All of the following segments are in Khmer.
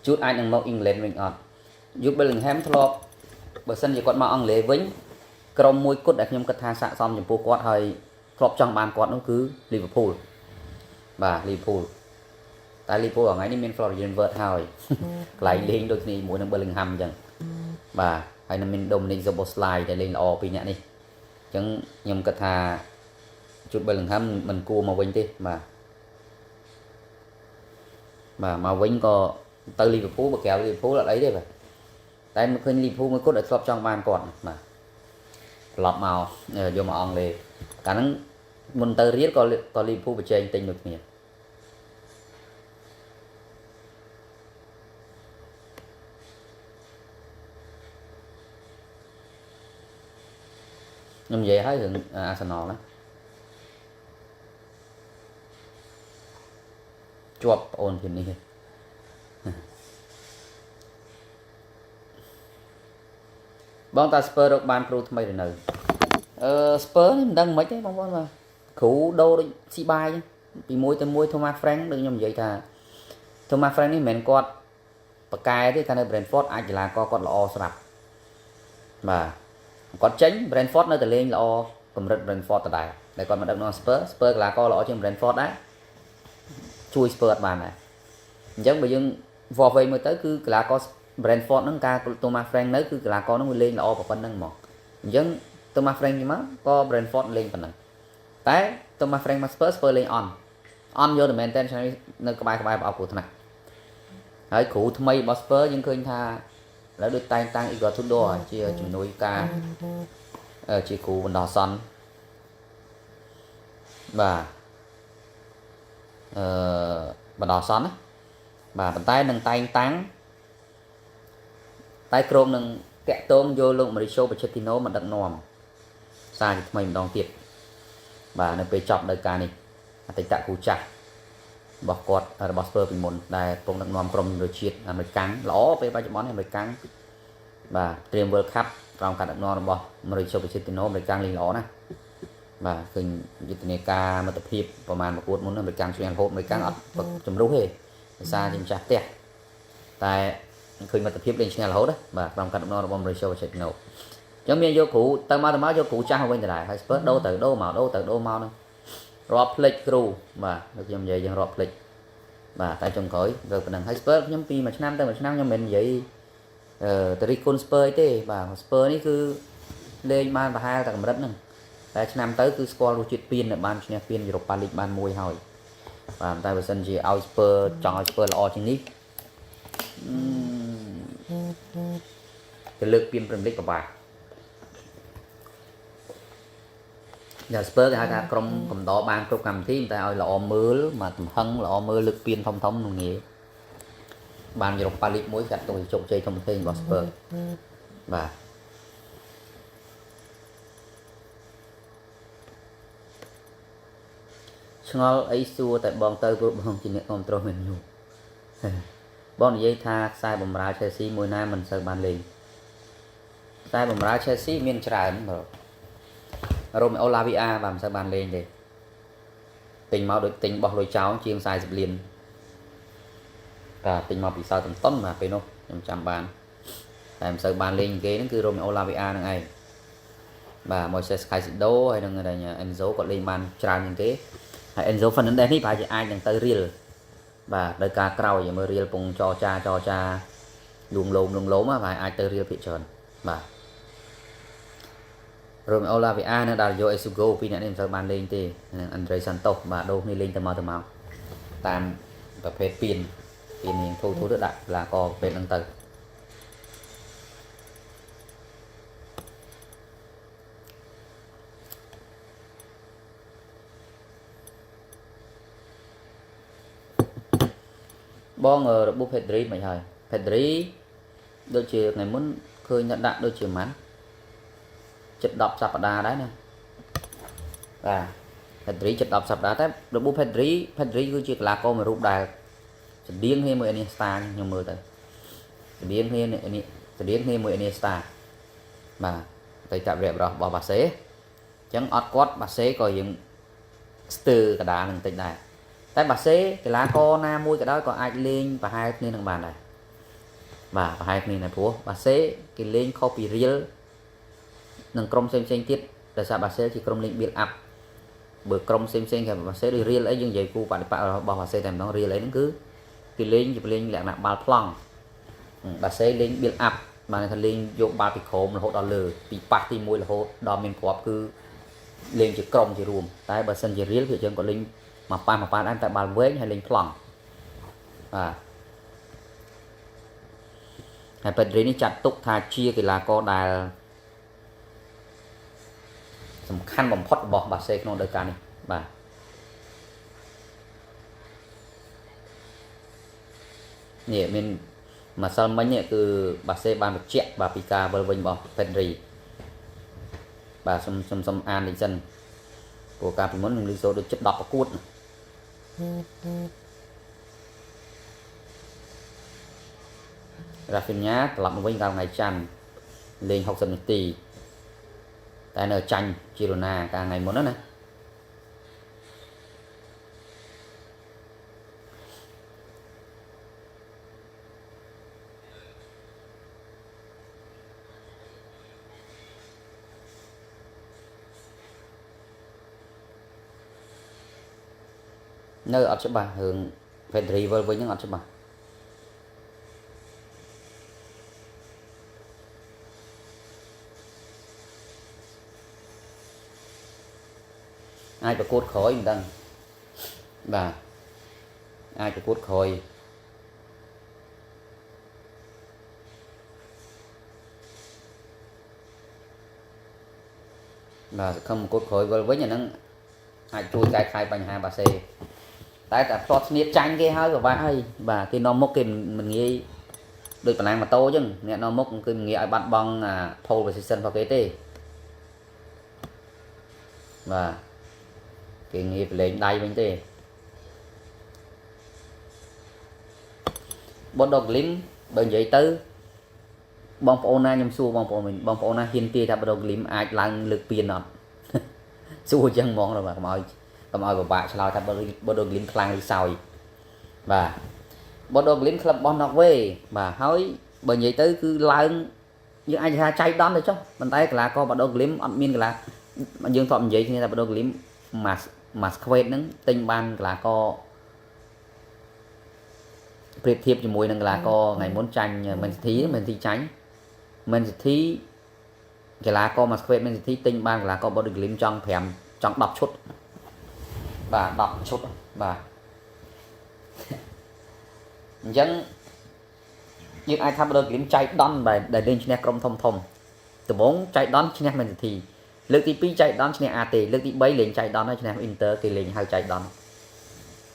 Jude អាចនឹងមក England វិញអត់ Jude Bellingham ធ្លាប់បើសិនជាគាត់មកអង់គ្លេសវិញក្រុមមួយគត់ដែលខ្ញុំគិតថាស័ក្តិសមចំពោះគាត់ហើយធ្លាប់ចង់បានគាត់នោះគឺ Liverpool បាទ Liverpool តែ Liverpool ថ្ងៃនេះមាន Florian Wirtz ហើយកន្លែងលេងដូចគ្នាជាមួយនឹង Bellingham អញ្ចឹងបាទហើយនឹងមាន Dominic Szoboszlai ដែលលេងល្អពីរនាក់នេះអញ្ចឹងខ្ញុំគិតថា Jude Bellingham មិនគួរមកវិញទេបាទបាទមកវិញក៏ទៅ Liverpool បើក្រៅ Liverpool អត់អីទេបាទតែមកឃើញ Liverpool មួយគត់ដែលធ្លាប់ចង់បានគាត់បាទត្រឡប់មកយកមកអង់គ្លេសកាលហ្នឹងមុនទៅរៀលក៏ Liverpool ប្រជែងទិញដូចគ្នាខ្ញុំនិយាយឲ្យរឿង Arsenal ណាជាប់ប្អូនធានីបងតា Spur រកបានគ្រូថ្មីឬនៅអឺ Spur នេះមិនដឹងមិនទេបងប្អូនបាទគ្រូដូរដូចស៊ីបាយពីមួយទៅមួយ Thomas Frank ដូចខ្ញុំនិយាយថា Thomas Frank នេះមិនមែនគាត់បកកែទេកាលនៅ Brentford អាចកីឡាករគាត់ល្អស្រាប់បាទគាត់ចេញ Brentford នៅតែលេងល្អកម្រិត Brentford ដដែលតែគាត់មកដឹកនាំ Spur Spur កីឡាករល្អជាង Brentford ដែរជួយ Spur អត់បានដែរអញ្ចឹងបើយើងវាស់វែងមើលទៅគឺកីឡាករ Brentford ហ្នឹងការ Thomas Frank នៅគឺកីឡាករហ្នឹងវាលេងល្អប៉ុណ្្នឹងហ្មងអញ្ចឹង Thomas Frank នេះមកក៏ Brentford លេងប៉ុណ្្នឹងតែ Thomas Frank មក Spur Spur លេងអន់អន់យកតែមែនតើឆ្នាំនេះនៅក្បែរក្បែរប្រអប់គ្រោះថ្នាក់ហើយគ្រូថ្មីរបស់ Spur យើងឃើញថាឥឡូវដូចតែងតាំង Igor Tudor ជាជំនួយការជាគ្រូបណ្ដោះអាសន្នបាទអឺបណ្ដោះអាសន្នណាបាទប៉ុន្តែនឹងតែងតាំងតែក្រុមនឹងតាក់ទងយកលោក Mauricio Pochettino មកដឹកនាំសារជាថ្មីម្ដងទៀតបាទនៅពេលចប់ដោយការនេះអតីតគ្រូចាស់របស់គាត់របស់ Spurs ពីមុនដែលកំពុងដឹកនាំក្រុមជម្រើសជាតិអាមេរិកាំងល្អពេលបច្ចុប្បន្ននេះអាមេរិកាំងបាទត្រៀម World Cup ក្រោមការដឹកនាំរបស់ Mauricio Pochettino អាមេរិកាំងលេងល្អណាស់បាទឃើញយុទ្ធនាការមិត្តភាពប្រហែលប្រកួតមុនអាមេរិកាំងឈ្នះរហូតអាមេរិកាំងអត់ជំរុះទេដោយសារជាម្ចាស់ផ្ទះតែឃើញមិត្តភាពលេងឈ្នះរហូតណាបាទក្រោមការដឹកនាំរបស់ Mauricio Pochettino អញ្ចឹងមានយកគ្រូទៅមកទៅមកយកគ្រូចាស់មកវិញដដែលហើយ Spurs ដូរទៅដូរមកដូរទៅដូរមកហ្នឹងរាប់ភ្លេចគ្រូបាទដូចខ្ញុំនិយាយយ៉ាងរាប់ភ្លេចបាទតែចុងក្រោយទៅប៉ុណ្ណឹងហើយ Spurs ខ្ញុំពីមួយឆ្នាំទៅមួយឆ្នាំខ្ញុំមិននិយាយអឺទៅរិះគន់ Spurs ទេបាទ Spurs នេះគឺលេងបានប្រហែលតែកម្រិតហ្នឹងតែឆ្នាំទៅគឺស្គាល់រសជាតិពៀនដែលបានឈ្នះពៀន Europa League បានមួយហើយបាទតែបើសិនជាឲ្យ Spurs ចង់ឲ្យ Spurs ល្អជាងនេះទៅលើកពៀន Premier League ពិបាកយ៉ា Spurs គេហៅថាក្រុមកំដរបានគ្រប់កម្មវិធីតែឲ្យល្អមើលមកទំហឹងល្អមើលលើកពៀនធំធំនោះងាយបាន Europa League មួយចាត់ទុកជាជោគជ័យធំធេងរបស់ Spurs បាទឆ្ងល់អីសួរតែបងទៅព្រោះបងជាអ្នកគ្រប់គ្រងមែនយូបងនិយាយថាខ្សែបំរើ Chelsea មួយណាមិនសូវបានលេងខ្សែបំរើ Chelsea មានច្រើនបាទ Romeo Lavia បាទមិនសូវបានលេងទេទិញមកដូចទិញបោះលុយចោលជាង40លានបាទទិញមកពីសៅតន្តុនបាទពេលនោះខ្ញុំចាំបានតែមិនសូវបានលេងគេហ្នឹងគឺ Romeo Lavia ហ្នឹងឯងបាទ Moises Caicedo ហើយនឹង Enzo គាត់លេងបានច្រើនជាងគេហើយ Enzo Fernandez នេះប្រហែលជាអាចនឹងទៅរៀលបាទដោយការក្រោយមើលរៀលពងចរចាចរចាលួងលោមលួងលោមបាទអាចទៅរៀលភាគច្រើនបាទ Romeo Lavia និង Dario Esugo ពីរអ្នកនេះមិនសូវបានលេងទេនិង Andre Santos បាទដូរគ្នាលេងទៅមកទៅមកតាមប្រភេទពៀនពៀននាងធូធូទៅដាក់កីឡាករប្រភេទហ្នឹងទៅបងរបួស Pedri មិនហើយ Pedri ដូចជាថ្ងៃមុនឃើញដាក់ដូចជាម៉ាន់ជិត10សប្តាហ៍ដែរណាបាទ Pedri ជិត10សប្តាហ៍តែរបួស Pedri Pedri គឺជាកីឡាករមួយរូបដែលស្តៀងគ្នាមួយ Iniesta ខ្ញុំមើលទៅស្តៀងគ្នានេះស្តៀងគ្នាមួយ Iniesta បាទតែតវៈបរោះរបស់បាសេអញ្ចឹងអត់គាត់បាសេក៏រៀងស្ទើកដាលនឹងតិចដែរតែបាសេកីឡាករណាមួយក៏ដោយក៏អាចលេងប្រហែលគ្នានឹងបានដែរ បាទប្រហែលគ្នាណាព្រោះបាសេគេលេងខុសពីរៀលនិងក្រុមផ្សេងផ្សេងទៀតដោយសារបាសេជាក្រុមលេង build up បើក្រុមផ្សេងផ្សេងគេបាសេដូចរៀលអីយើងនិយាយគូបដិបករបស់បាសេតែម្ដងរៀលអីហ្នឹងគឺគេលេងជាលេងលក្ខណៈបាល់ប្លង់បាសេលេង build up បានថាលេងយកបាល់ពីក្រោមរហូតដល់លើពីប៉ះទី1រហូតដល់មានគ្រាប់គឺលេងជាក្រុមជារួមតែបើសិនជារៀលវាយើងក៏លេងមកប៉ះមកប៉ះដែរតែបាល់វែងហើយលេងប្លង់បាទហើយប៉េដ្រីនេះចាត់ទុកថាជាកីឡាករដែលសំខាន់បំផុតរបស់បាសេក្នុងរដូវកាលនេះបាទនេះមានម្សិលមិញនេះគឺបាសេបានបញ្ជាក់បាទពីការវិលវិញរបស់ប៉េដ្រីបាទសុំសុំសុំអានតិចសិនព្រោះការពីមុននឹងលឺសូដូចចិត្ត10ប្រកួតរ៉ាហ្វីនញ៉ាត្រឡប់មកវិញកាលថ្ងៃច័ន្ទលេង60នាទីតែនៅចាញ់ជីរ៉ូណាកាលថ្ងៃមុនណានៅអត់ច្បាស់រឿង Pedri វិលវិញហ្នឹងអត់ច្បាស់អាចប្រកួតក្រោយមិនដឹងបាទអាចប្រកួតក្រោយបាទសង្ឃឹមប្រកួតក្រោយវិលវិញអាហ្នឹងអាចជួយកែខៃបញ្ហាបាសេតែតែផ្ទាត់ស្នៀតចាញ់គេហើយពិបាកហើយបាទគេនាំមុខគេមិនងាយដូចប៉ុណ្ណាម៉ូតូអញ្ចឹងអ្នកនាំមុខគឺមិនងាយឲ្យបាត់បង់អា pole position របស់គេទេបាទគេងាយប្រឡែងដៃវិញទេបូដូក្លីមបើនិយាយទៅបងប្អូនណាខ្ញុំសួរបងប្អូនវិញបងប្អូនណាហ៊ានទាយថាបូដូក្លីមអាចឡើងលើកពៀនអត់សួរអញ្ចឹងហ្មងដល់បាទកុំឲ្យពិបាកឆ្លើយថាបូដូក្លីមខ្លាំងឬសោយបាទបូដូក្លីមក្លឹបរបស់ណ័រវេបាទហើយបើនិយាយទៅគឺឡើងយើងអាចថាចៃដន្យទៅចុះប៉ុន្តែកីឡាករបូដូក្លីមអត់មានកីឡាយើងធ្លាប់និយាយគ្នាថាបូដូក្លីមម៉ាស់ម៉ាស់ខ្វេតហ្នឹងទិញបានកីឡាករប្រៀបធៀបជាមួយនឹងកីឡាករថ្ងៃមុនចាញ់មែនស៊ីធីមែនស៊ីធីចាញ់មែនស៊ីធីកីឡាករម៉ាស់ខ្វេតមែនស៊ីធីទិញបានកីឡាករបូដូក្លីមចង់5ចង់10ឈុតបាទ10ឈុតបាទអញ្ចឹងយើងអាចថាបូដូក្លីមចៃដន្យបែដែលលេងឈ្នះក្រុមធំធំដំបូងចៃដន្យឈ្នះមែនស៊ីធីលើកទី2ចៃដន្យឈ្នះអាតេលើកទី3លេងចៃដន្យហើយឈ្នះអ៊ីនទ័រគេលេងហៅចៃដន្យ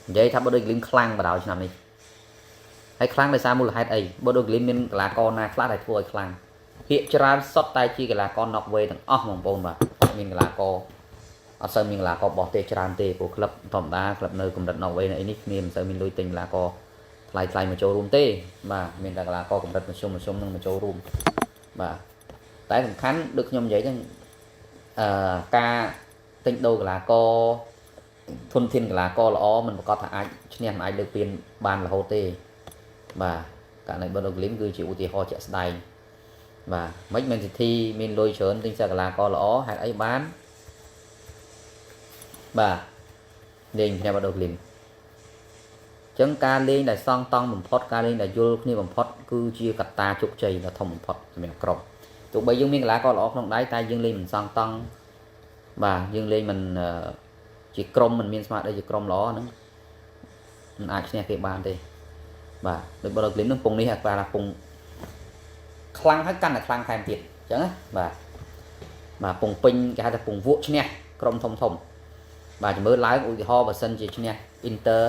និយាយថាបូដូក្លីមខ្លាំងបណ្ដោយឆ្នាំនេះហើយខ្លាំងដោយសារមូលហេតុអីបូដូក្លីមមានកីឡាករណាខ្លះដែលធ្វើឲ្យខ្លាំងភាគច្រើនសុទ្ធតែជាកីឡាករណកវេទាំងអស់បងប្អូនបាទអត់មានកីឡាករអត់សូវមានកីឡាករបោះទេច្រើនទេព្រោះក្លឹបធម្មតាក្លឹបនៅកម្រិតណកវេអីនេះគ្នាមិនសូវមានលុយទិញកីឡាករថ្លៃថ្លៃមកចូលរួមទេបាទមានតែកីឡាករកម្រិតមធ្យមមធ្យមនឹងមកចូលរួមបាទតែសំខាន់ដូចខ្ញុំនិយាយចឹងអឺការទិញដូរកីឡាករធនធានកីឡាករល្អមិនប្រកាសថាអាចឈ្នះមិនអាចលើកពានបានរហូតទេបាទករណីបូដូក្លីមគឺជាឧទាហរណ៍ជាក់ស្ដែងបាទមិនមែនសិទ្ធិមានលុយច្រើនទិញសិកីឡាករល្អហេតុអីបានបាទលេងគ្នាបូដូក្លីមចឹងការលេងដែលសង់តង់បំផុតការលេងដែលយល់គ្នាបំផុតគឺជាកត្តាជោគជ័យដ៏ធំបំផុតសម្រាប់ក្រុមទោះបីយើងមានកីឡាករល្អក្នុងដៃតែយើងលេងមិនសង់តង់បាទយើងលេងមិនជាក្រុមមិនមានស្មារតីជាក្រុមល្អហ្នឹងមិនអាចឈ្នះគេបានទេបាទដូចបូដូក្លីមនឹងពងនេះអាក្បាលថាពងខ្លាំងហើយកាន់តែខ្លាំងថែមទៀតអញ្ចឹងណាបាទបាទពងពេញគេហៅថាពងវក់ឈ្នះក្រុមធំធំបាទជំរឿឡើងឧទាហរណ៍បើសិនជាឈ្នះអ៊ីនទ័រ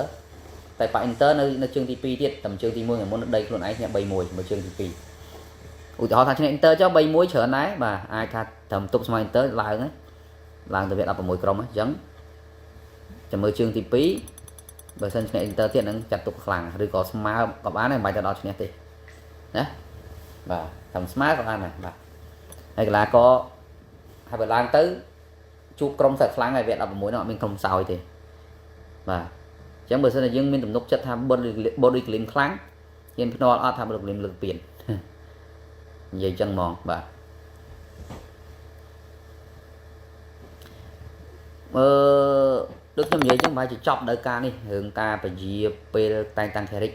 តែប៉ាអ៊ីនទ័រនៅជើងទី2ទៀតតែជើងទី1ថ្ងៃមុនដីខ្លួនឯងឈ្នះ3-1មើលជើងទី2ឧទាហរណ៍ថាឈ្នះអ៊ីនទ័រចុះ3-1ច្រើនដែរបាទអាចថាត្រឹមទប់ស្មើអ៊ីនទ័រឡើងហ្នឹងឡើងទៅវា16ក្រុមអញ្ចឹងចាំមើលជើងទី2បើសិនឈ្នះអ៊ីនទ័រទៀតហ្នឹងចាត់ទុកខ្លាំងឬក៏ស្មើក៏បានដែរមិនបាច់ទៅដល់ឈ្នះទេណាបាទតែស្មើក៏បានដែរបាទហើយកីឡាករហើយបើឡើងទៅជួបក្រុមសត្វខ្លាំងហើយវគ្គ16ហ្នឹងអត់មានក្រុមសោយទេបាទអញ្ចឹងបើសិនជាយើងមានទំនុកចិត្តថាបូឌីក្លីមខ្លាំងយើងភ្នាល់អត់ថាបូឌីក្លីមលើកពៀន និយាយចឹងហ្មងបាទអឺដូចខ្ញុំនិយាយចឹងប្រហែលជាចប់ដោយការនេះរឿងការពជាពេលតែងតាំង Carrick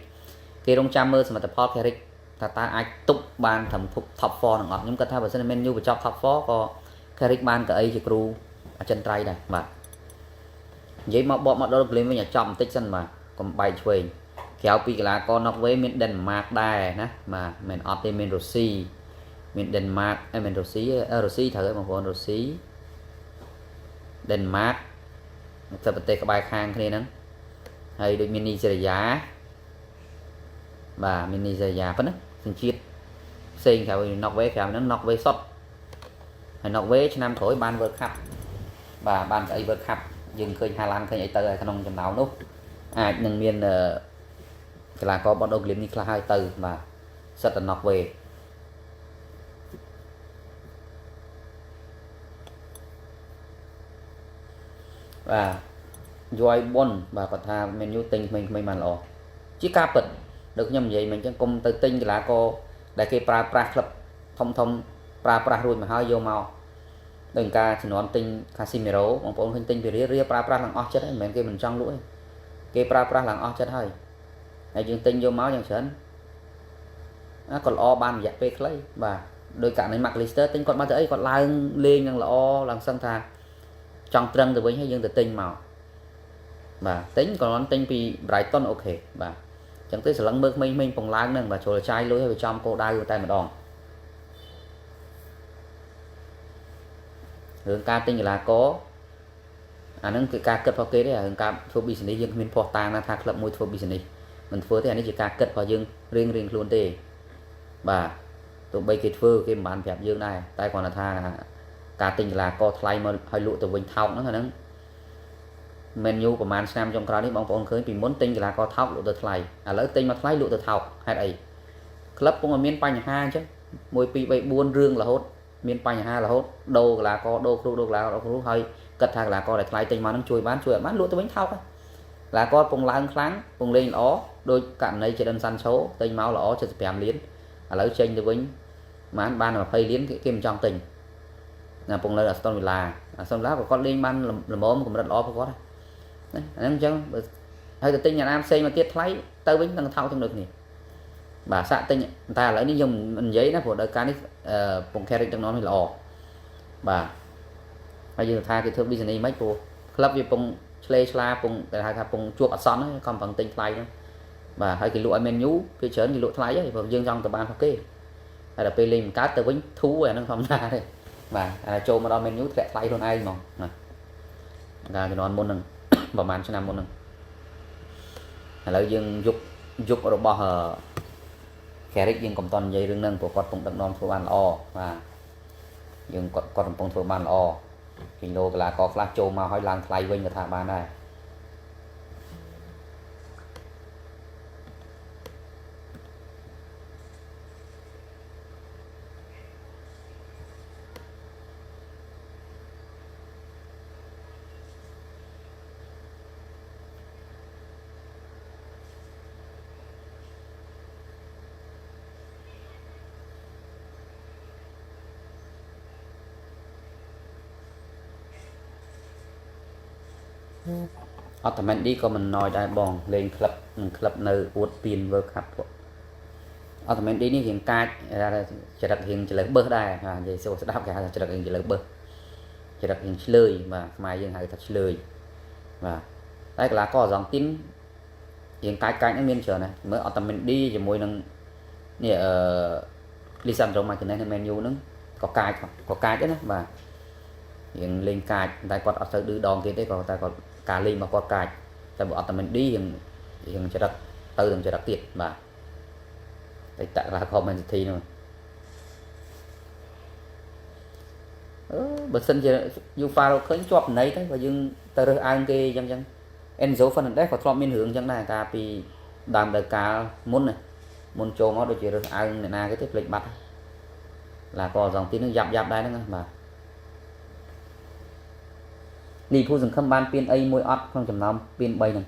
គេរងចាំមើលសមិទ្ធផល Carrick ថាតើអាចទប់បានត្រឹម top 4នឹងអត់ខ្ញុំគិតថាបើសិន Man U បញ្ចប់ top 4ក៏ Carrick បានកៅអីជាគ្រូអចិន្ត្រៃយ៍ដែរបាទនិយាយមកបកមកដល់ game វិញឲ្យចប់បន្តិចសិនបាទកុំបែកឆ្វេងក្រៅពីកីឡាករ Norway មាន Denmark ដែរណាបាទមិនអត់ទេមានរុស្ស៊ីមាន Denmark អីមិនរុស្ស៊ីរុស្ស៊ីត្រូវហើយបងប្អូនរុស្ស៊ី Denmark ទៅប្រទេសក្បែរខាងគ្នាហ្នឹងហើយដូចមាននីសេរីយ៉ាបាទមាននីសេរីយ៉ាប៉ុណ្ណាសញ្ជាតិផ្សេងក្រៅ Norway ក្រៅហ្នឹង Norway សុទ្ធហើយ Norway ឆ្នាំក្រោយបាន World Cup បាទបានស្អី World Cup យើងឃើញហាឡានឃើញអីទៅហើយក្នុងចំណោមនោះអាចនឹងមានកីឡាករបដូក្លីមនេះខ្លះហើយទៅបាទសិតតែ Norway បាទយយបុនបាទគាត់ថា Man U ទិញក្មេងៗបានល្អជាការពិតដូចខ្ញុំនិយាយមិញអញ្ចឹងកុំទៅទិញកីឡាករដែលគេប្រើប្រាស់ក្លឹបធំធំប្រើប្រាស់រួចមកហើយយកមកដោយការជំនាន់ទិញកាស៊ីមីរ៉ូបងប្អូនឃើញទិញពីរៀលរៀលប្រើប្រាស់ឡើងអស់ចិត្តហើយមិនមែនគេមិនចង់លក់ទេគេប្រើប្រាស់ឡើងអស់ចិត្តហើយហើយយើងទិញយកមកយ៉ាងច្រើនអាក៏ល្អបានរយៈពេលខ្លីបាទដោយករណី McAllister ទិញគាត់មកទៅអីគាត់ឡើងលេងនឹងល្អឡើងសឹងថាចង់ត្រឹងទៅវិញហើយយើងទៅទិញមកបាទទិញក៏ទិញពី Brighton OK បាទអញ្ចឹងទេស្រឡឹងមើលក្មេងៗពងឡើងហ្នឹងបាទចូលចាយលុយឲ្យវាចំគោលដៅតែម្ដងរឿងការទិញកីឡាករអាហ្នឹងគឺការគិតរបស់គេទេរឿងការធ្វើ business យើងគ្មានភ័ស្តុតាងណាថាក្លឹបមួយធ្វើ business មិនធ្វើទេអានេះជាការគិតរបស់យើងរៀងរៀងខ្លួនទេបាទទោះបីគេធ្វើគេមិនបានប្រាប់យើងដែរតែគ្រាន់តែថាការទិញកីឡាករថ្លៃមកឲ្យលក់ទៅវិញថោកហ្នឹងអាហ្នឹង Man U ប្រហែលឆ្នាំចុងក្រោយនេះបងប្អូនឃើញពីមុនទិញកីឡាករថោកលក់ទៅថ្លៃឥឡូវទិញមកថ្លៃលក់ទៅថោកហេតុអីក្លឹបពងតែមានបញ្ហាអញ្ចឹង1 2 3 4រឿងរហូតមានបញ្ហារហូតដូរកីឡាករដូរគ្រូដូរកីឡាករដូរគ្រូហើយគិតថាកីឡាករដែលថ្លៃទិញមកហ្នឹងជួយបានជួយអត់បានលក់ទៅវិញថោកកីឡាករពងឡើងខ្លាំងពងលេងល្អដោយករណី Jadon Sancho ទិញមកល្អ75លានឥឡូវចេញទៅវិញបានបាន20លានគេមិនចង់ទិញណាពងលើ Aston Villa Aston Villa ក៏គាត់លេងបានល្មមកម្រិតល្អរបស់គាត់ណាអាហ្នឹងអញ្ចឹងហើយទៅទិញអ្នកណាផ្សេងមកទៀតថ្លៃទៅវិញនឹងថោកទាំងដូចគ្នាបាទសាក់ទិញតែឥឡូវនេះខ្ញុំមិននិយាយណាព្រោះដោយការនេះពង Carrick ទាំងនោះនេះល្អបាទហើយយើងថាគេធ្វើ business មិនព្រោះក្លឹបវាពងឆ្លេឆ្លាពងគេហៅថាពងជួបអសន្នហ្នឹងកំប្រឹងទិញថ្លៃហ្នឹងបាទហើយគេលក់ឲ្យ Man U គេច្រើនគេលក់ថ្លៃហើយព្រោះយើងចង់ទៅបានរបស់គេហើយដល់ពេលលេងមិនកើតទៅវិញធូរអាហ្នឹងធម្មតាទេបាទចូលមកដល់ Man U ធ្លាក់ថ្លៃខ្លួនឯងហ្មងណាកាលជំនាន់មុនហ្នឹងប្រហែលឆ្នាំមុនហ្នឹងឥឡូវយើងយុគយុគរបស់ Carrick យើងកុំតន់និយាយរឿងហ្នឹងព្រោះគាត់កំពុងដឹកនាំធ្វើបានល្អបាទយើងគាត់គាត់កំពុងធ្វើបានល្អគីឡូកីឡាករខ្លះចូលមកហើយឡើងថ្លៃវិញក៏ថាបានដែរអត់តែមែនឌីក៏មិនណយដែរបងលេងក្លឹបនឹងក្លឹបនៅអួតពៀន World Cup ពួកអត់តែមែនឌីនេះរៀងកាចចរិតរៀងចលើសបឹសដែរបាទនិយាយសួរស្ដាប់គេហៅថាចរិតរៀងចលើសបឹសចរិតរៀងឆ្លើយបាទខ្មែរយើងហៅថាឆ្លើយបាទតែកីឡាករអាសង់ទីនរៀងកាចកាចហ្នឹងមានច្រើនណាស់មើលអត់តែមែនឌីជាមួយនឹងនេះអឺលីសាន់ដ្រូម៉ាទីណេសនៅ Man U ហ្នឹងក៏កាចក៏កាចដែរណាបាទរៀងលេងកាចតែគាត់អត់សូវឌឺដងគេទេក៏តែគាត់ការលេងរបស់គាត់កាចតែបើអត់តែមិនឌីរៀងរៀងចរិតទៅនឹងចរិតទៀតបាទតែតាក់ឡាខមែនស៊ីធីនោះអឺបើសិនជាយូហ្វារកឃើញជាប់ណីទៅបើយើងទៅរើសអើងគេអញ្ចឹង Enzo Fernandez ក៏ធ្លាប់មានរឿងអញ្ចឹងដែរកាលពីដើមដោយកាលមុនណាមុនចូលមកដូចជារើសអើងអ្នកណាគេទេភ្លេចបាត់ឡាកអសង់ទីនឹងយ៉ាប់យ៉ាប់ដែរហ្នឹងបាទលីភូសង្ឃឹមបានពៀនអីមួយអត់ក្នុងចំណោមពៀន3ហ្នឹង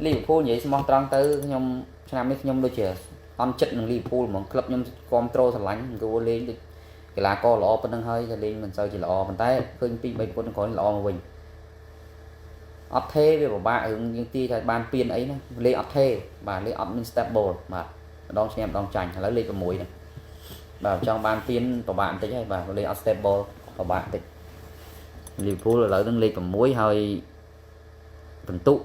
លីភូនិយាយស្មោះត្រង់ទៅខ្ញុំឆ្នាំនេះខ្ញុំដូចជា អន់ចិត្តនឹងលីវើពូលហ្មងក្លឹបខ្ញុំគ្រប់ត្រូលស្រឡាញ់គួរលេងដូចកីឡាករល្អប៉ុណ្្នឹងហើយតែលេងមិនសូវជាល្អប៉ុន្តែឃើញ2 3ប្រកួតក្រោយល្អមកវិញអត់ទេវាពិបាករឿងយើងទីថាបានពៀនអីណាលេងអត់ទេបាទលេងអត់មាន stable បាទម្ដងឈ្នះម្ដងចាញ់ឥឡូវលេខ6ហ្នឹងបាទចង់បានពៀនពិបាកបន្តិចហើយបាទលេងអត់ stable ពិបាកបន្តិចលីវើពូលឥឡូវហ្នឹងលេខ6ហើយបន្ទុក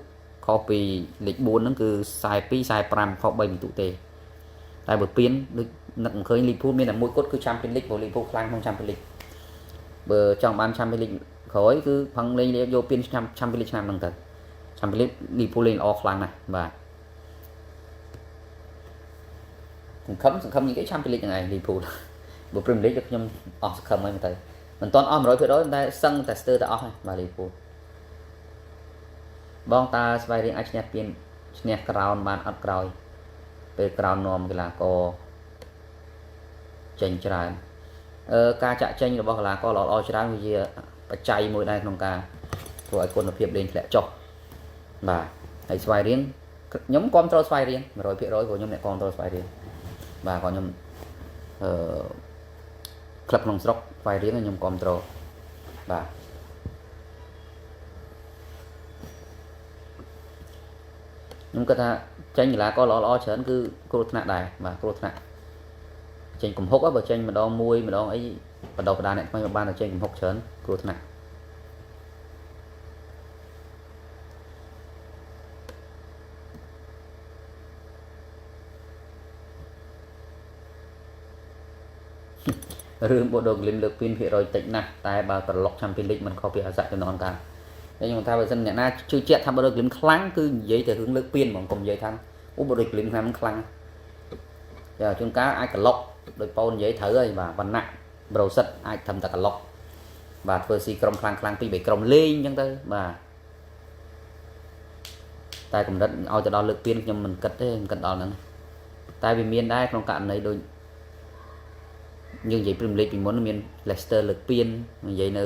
ខុសពីលេខ4ហ្នឹងគឺ42 45ខុស3បន្ទុកទេតែបើពៀនដូចនឹកមិនឃើញលីវើពូលមានតែមួយគត់គឺ Champions League ព្រោះលីវើពូលខ្លាំងក្នុង Champions League បើចង់បាន Champions League ក្រោយគឺផឹងលេងយកពៀនឆ្នាំ Champions League ឆ្នាំហ្នឹងទៅ Champions League លីវើពូលលេងល្អខ្លាំងណាស់បាទសង្ឃឹមសង្ឃឹមជាងគេ Champions League ហ្នឹងឯងលីវើពូលបើ Premier League ខ្ញុំអស់សង្ឃឹមហើយមើលទៅមិនទាន់អស់100%តែសឹងតែស្ទើរតែអស់ហើយបាទលីវើពូលបងតើស្វាយរៀងអាចឈ្នះពៀនឈ្នះក្រោនបានអត់ក្រោយពេលក្រោននាំកីឡាករចេញច្រើនអឺការចាក់ចេញរបស់កីឡាករល្អៗច្រើនវាជាបច្ច័យមួយដែរក្នុងការធ្វើឲ្យគុណភាពលេងធ្លាក់ចុះបាទហើយស្វាយរៀងខ្ញុំគ្រប់គ្រងស្វាយរៀង100%ព្រោះខ្ញុំអ្នកគ្រប់គ្រងស្វាយរៀងបាទគាត់ខ្ញុំអឺក្លឹបក្នុងស្រុកស្វាយរៀងខ្ញុំគ្រប់គ្រងបាទខ្ញុំគិតថាចេញកីឡាករល្អៗច្រើនគឺគ្រោះថ្នាក់ដែរបាទគ្រោះថ្នាក់ចេញកំហុកបើចេញម្ដងមួយម្ដងអីបដោបដាអ្នកថ្មីមកបានតែចេញកំហុកច្រើនគ្រោះថ្នាក់រឿងបូដូក្លីមលើកពីនភាគរយតិចណាស់តែបើត្រឡប់ Champions League មិនខុសពីអាសាចំនួនកាលតែខ្ញុំថាបើសិនអ្នកណាជឿជាក់ថាបូដូក្លីមខ្លាំងគឺនិយាយតែរឿងលើកពៀនហ្មងកុំនិយាយថាអូបូដូក្លីមខ្លាំងខ្លាំងចាជួនកាលអាចក្លុកដោយប៉ូននិយាយត្រូវហើយបាទវណ្ណៈប្រូសិតអាចធ្វើតែក្លុកបាទធ្វើស៊ីក្រុមខ្លាំងខ្លាំងពីរបីក្រុមលេងអញ្ចឹងទៅបាទតែកម្រិតឲ្យទៅដល់លើកពៀនខ្ញុំមិនគិតទេមិនគិតដល់ហ្នឹងតែវាមានដែរក្នុងករណីដូចយើងនិយាយ Premier League ពីមុនមាន Leicester លើកពៀននិយាយនៅ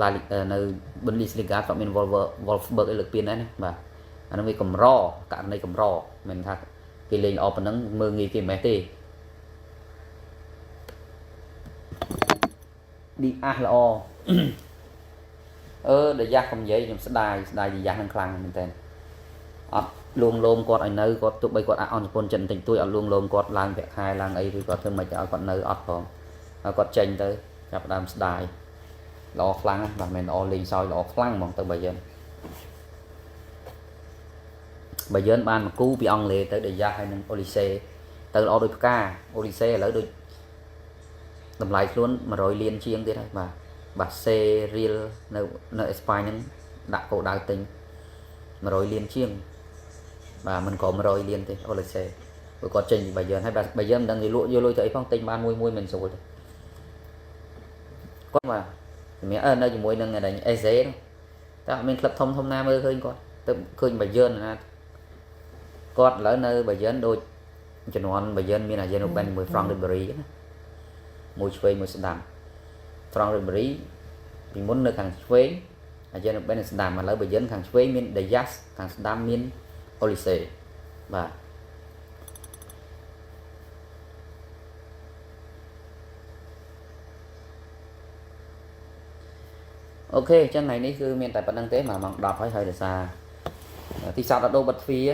La នៅ Bundesliga ក៏មាន Wolfsburg ឯលើកពៀនដែរណាបាទអានោះវាកម្រករណីកម្រមិនថាគេលេងល្អប៉ុណ្ណឹងមើងងាយគេមិនមែនទេឌីអាសល្អអឺដយ៉ាស់កុំនិយាយខ្ញុំស្ដាយស្ដាយឌីយ៉ាស់នឹងខ្លាំងមែនតើអត់លួងលោមគាត់ឲ្យនៅគាត់ទោះបីគាត់អន់សពន្ធចិត្តបន្តិចតួចអត់លួងលោមគាត់ឡើងប្រាក់ខែឡើងអីឬគាត់ធ្វើមិនឲ្យគាត់នៅអត់ផងហើយគាត់ចេញទៅចាប់ដើមស្ដាយល្អខ្លាំងណាស់បាទមិនល្អលេងសើចល្អខ្លាំងហ្មងទៅបើយើងបើយើងបានមកគូពីអង់គ្លេសទៅដេយ៉ាហើយនិងអូលីសេទៅល្អដូចផ្កាអូលីសេឥឡូវដូចតម្លៃខ្លួន100លានជាងទៀតហើយបាទបាទសេរៀលនៅនៅអេស្ប៉ាញហ្នឹងដាក់គោលដៅទិញ100លានជាងបាទមិនក្រ100លានទេអូលីសេព្រោះគាត់ចេញពីបាយយ៉ឺនហើយបាយយ៉ឺនមិនដឹងគេលក់យកលុយទៅអីផងទិញបានមួយមួយមិនស្រួលទេគាត់បាទសម្រាប់នៅជាមួយនឹងអេសេតែអត់មានក្លឹបធំធំណាមើលឃើញគាត់ទៅឃើញបាយយ៉ឺនណាគាត់ឥឡូវនៅបាយយ៉ឺនដូចជំនាន់បាយយ៉ឺនមានអាយ៉េនរូបិនមួយហ្វ្រង់រីបេរីណាមួយឆ្វេងមួយស្ដាំហ្វ្រង់រីបេរីពីមុននៅខាងឆ្វេងអាយ៉េនរូបិននៅស្ដាំឥឡូវបាយយ៉ឺនខាងឆ្វេងមានដេយ៉ាសខាងស្ដាំមានអូលីសេបាទ OK អញ្ចឹងថ្ងៃនេះគឺមានតែប៉ុណ្្នឹងទេមកម៉ោង10ហើយហើយដោយសារទីសោតដោបិទទ្វារ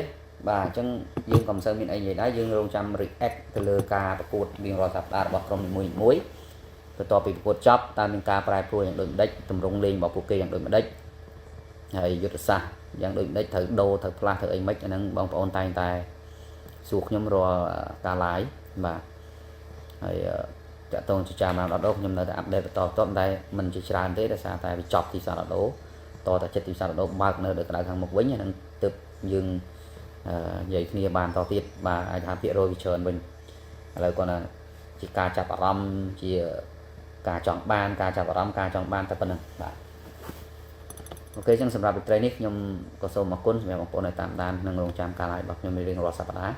បាទអញ្ចឹងយើងក៏មិនសូវមានអីនិយាយដែរយើងរងចាំ react ទៅលើការប្រកួតរៀងរាល់សប្តាហ៍របស់ក្រុមនីមួយៗបន្ទាប់ពីប្រកួតចប់តើមានការប្រែប្រួលយ៉ាងដូចម្ដេចទម្រង់លេងរបស់ពួកគេយ៉ាងដូចម្ដេចហើយយុទ្ធសាស្ត្រយ៉ាងដូចម្ដេចត្រូវដូរត្រូវផ្លាស់ត្រូវអីម៉េចអាហ្នឹងបងប្អូនតែងតែសួរខ្ញុំរាល់ការ live បាទហើយតាក់ទងជាចាមដល់ដូខ្ញុំនៅតែ update បន្តបន្តតែមិនជាច្រើនទេដោយសារតែវាចប់ទីផ្សារដូតតែចិត្តទីផ្សារដូបើកនៅដល់ក្តៅខាងមុខវិញហ្នឹងទើបយើងនិយាយគ្នាបានតទៀតបាទអាចថាភាគរយវាច្រើនវិញឥឡូវគាត់ថាជាការចាប់អារម្មណ៍ជាការចង់បានការចាប់អារម្មណ៍ការចង់បានតែប៉ុណ្្នឹងបាទ OK អញ្ចឹងសម្រាប់វិត្រីនេះខ្ញុំក៏សូមអរគុណសម្រាប់បងប្អូនដែលតាមដាននិងរងចាំការ live របស់ខ្ញុំរៀងរាល់សប្តាហ៍